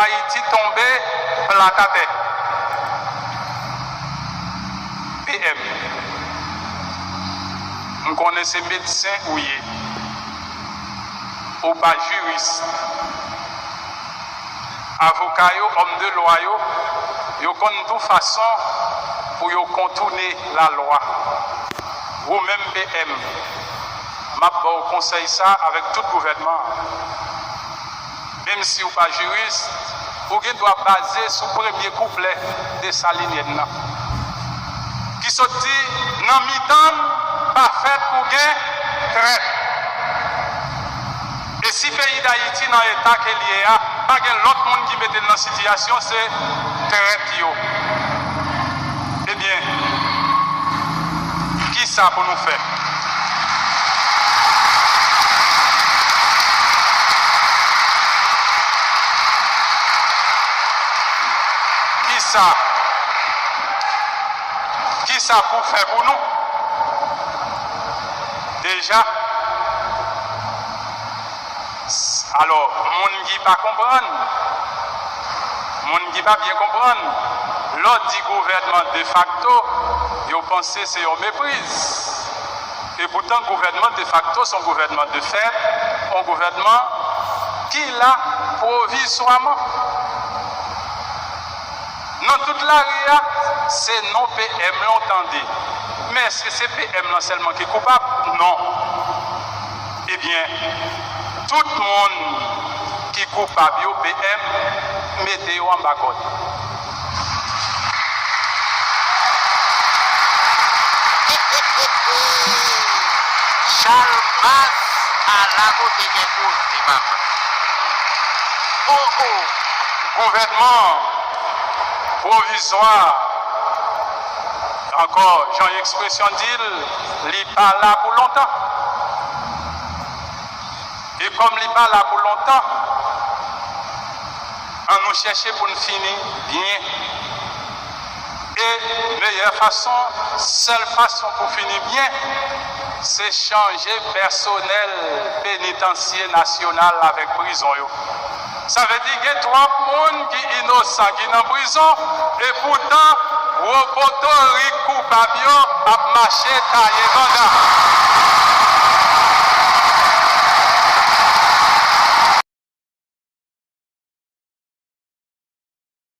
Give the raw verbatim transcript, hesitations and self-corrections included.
Ayiti tonbe plat atè. P M, m konnen se medsen ou ye. Ou pa jiris. Avoka yo, òm de lwa yo, yo konn tou fason pou yo kontounen lalwa. Ou menm P M, m ap ba w konsèy sa avèk tout gouvènman an. Menm si w pa jiris, ou gen dwa baze sou premye kouplè Desalinyèn nan, ki sot di, nan mitan n, pa fèt pou gen trèt. E si peyi Dayiti nan eta ke l ye a, pa gen lòt moun ki mete l nan sitiyasyon, se trèt yo. Ebyen, kisa pou nou fè? Kisa? Kisa pou fè pou nou? Deja, s-, alò, moun ki pa konprann, moun ki pa byen konprann, lè w di gouvènman defakto, yo panse se yon mepriz. Epoutan, gouvènman defakto se yon gouvènman de fèt, yon gouvènman ki la pwovizwaman. Nan tout lari a, se non P M lan w tande. Men èske se P M lan sèlman ki koupab? Non. Ebyen, tout moun ki koupab yo, P M, mete yo anba kòd. Chalbas, ala kote gen koze, papa. O, o, gouvènman pwovizwa, ankò, jan ekspresyon di l, li pa la pou lontan. E kòm li pa la pou lontan, ann nou chèche pou n fini byen. E meyè fason, sèl fason pou fini byen, se chanje pèsonèl penitansye nasyonal avèk prizon yo. Sa vle di gen twòp moun ki inosan ki nan prizon, epoutan gwo potorik koupab yo ap mache taye banda.